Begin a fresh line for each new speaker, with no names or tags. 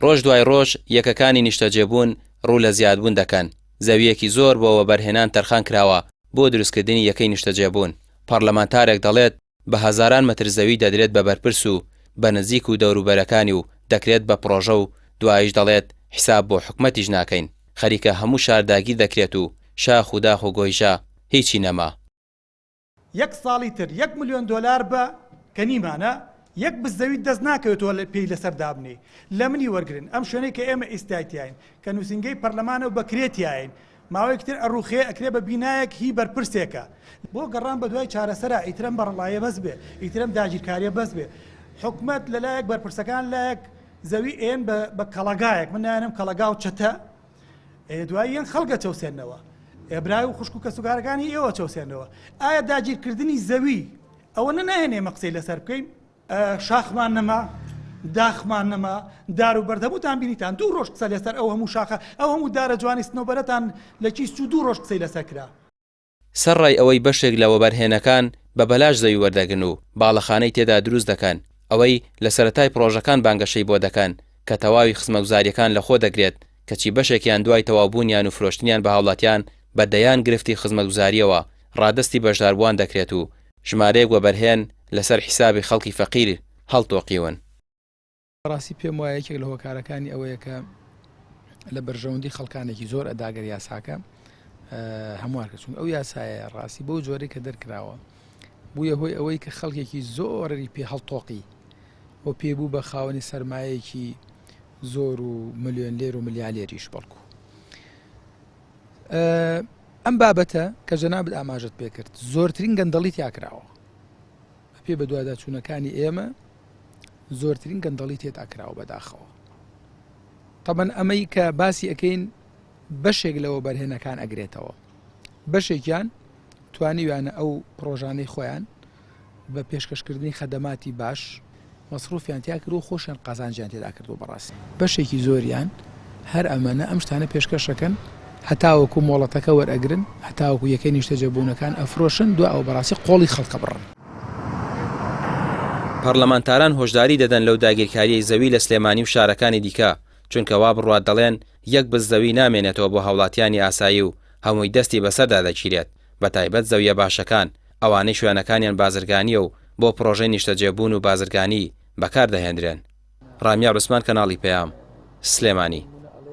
ڕۆژ دوای ڕۆژ یەکەکانی نیشتەجێبوون ڕوو لە زیادبوون دەکەن، زەوییەکی زۆر بۆ وەبەرهێنان تەرخان کراوە بۆ دروستکردنی یەکەی نیشتەجێبوون، پەڕلەمانتارێک دەڵێت بە هەزاران مەتر زەوی دەدرێت بە بەرپرس و بە نزیک و دەوروبەرەکانی و دەکرێت بە پڕۆژە و دواییش دەڵێت حیساب بۆ حکومەتیش ناکەین، خەریکە هەموو شار داگیر دەکرێت و شاخ و داخ و گۆیژە هیچی نەما.
یەک ساڵی تر یەک ملیۆن دۆلار بە کە نیمانە یەک بز زەویت دەست ناکەوێتەوە پێی لەسەر دابنێی لە منی وەرگرن ئەم شوێنەی کە ئێمە ئیستای تیاین کە نووسینگەی پەرلەمانە و بە کرێ تیاین ماوەیەکی تر ئەڕوخێ ئەکرێ بە بینایەک هی بەرپرسێکە بۆ گەڕان بە دوای چارەسەرا ئیتر ئەم بەڕەڵاییە بەس بێ ئیتر ئەم داگیرکاریە بەس بێ حکومەت لەلایەک بەرپرسەکان لایەک زەوی ئێن بە کەڵەگایەک من نایەنم کەڵەگا و چەتە ئێ دوایی یەن خەڵک ئەچەوسێنەوە ئێ برای و خوشک و کەسوکارەکانی ئێوە ئەچەوسێنەوە ئایا داگیرکردنی زەوی ئەوەنە ناهێنێ ئێمە قسەی لەسەر بکەین؟ شاخمان نەما داخمان نەما دار و بەرد هەمووتان بینیتان دوو ڕۆژ قسە لەسەر ئەو هەموو شاخە ئەو هەموو دارە جوانی سنەوبەرەتان لە کیس چوو دوو ڕۆژ قسەی لەسەر کرا.
سەرڕای ئەوەی بەشێک لە وەبەرهێنەکان بە بەلاش زەوی وەردەگرن و باڵەخانەی تێدا دروست دەکەن، ئەوەی لە سەرەتای پڕۆژەکان بانگەشەی بۆ دەکەن کە تەواوی خزمەتگوزارییەکان لەخۆ دەگرێت، کەچی بەشێکیان دوای تەواوبوونیان و فرۆشتنیان بە هاوڵاتیان بە دەیان گرفتی خزمەتگوزارییەوە ڕادەستی بەشداربووان دەکرێت و ژمارەیەک وەبەرهێن لەسەر حیسابی خەڵکی فەقیر هەڵتۆقیون.
بەڕاستی پێم وایە یەکێک لە هۆکارەکانی ئەوەیە کە لە بەرژەوەندی خەڵکانێکی زۆر ئەداگەر یاساکە هەموار کە چون ئەو یاسایە ڕاستی بەو جۆرەی کە دەرکراوە بووە هۆی ئەوەی کە خەڵکێکی زۆری پێ هەڵتۆقی و پێ بوو بە خاوەنی سەرمایەکی زۆر و ملیۆن لێر و ملیالێریش بەڵکو ئەم بابەتە کە جەنابت ئاماژت پێکرد زۆرترین گەندەڵی تیاکراوە بەپێی بەدواداچوونەکانی ئێمە زۆرترین گەندەڵی تێدا کراوە بەداخەوە. تەبەن ئەمەی کە باسی ئەەکەین بەشێک لە وەبەرهێنەکان ئەگرێتەوە. بەشێکیان توانیویانە ئەو پڕۆژانەی خۆیان بە پێشکەشکردنی خەدەماتی باش مەسروفیان تیا کردووە خۆشیان قازانجیان تێدا کردووە بەڕاستی. بەشێکی زۆریان هەر ئەمەنە ئەم شتانە پێشکەش ئەکەن هەتاوەکو مۆڵەتەکە وەرئەگرن هەتاوەکو یەکەی نیشتەجێبوونەکان ئەفرۆشن دوا ئەوە بەڕاستی قۆڵی خەڵک ئەبڕن.
پەڕلەمانتاران هۆشداری دەدەن لەو داگیرکاریەی زەوی لە سلێمانی و شارەکانی دیکە، چونکە وا بڕوات دەڵێن یەک بز زەوی نامێنێتەوە بۆ هاوڵاتیانی ئاسایی و هەمووی دەستی بەسەردا دەگیرێت، بەتایبەت زەویە باشەکان، ئەوانەی شوێنەکانیان بازرگانییە و بۆ پڕۆژەی نیشتەجێبوون و بازرگانی بەکاردەهێندرێن. ڕامیار عوسمان کەناڵی پەیام، سلێمانی.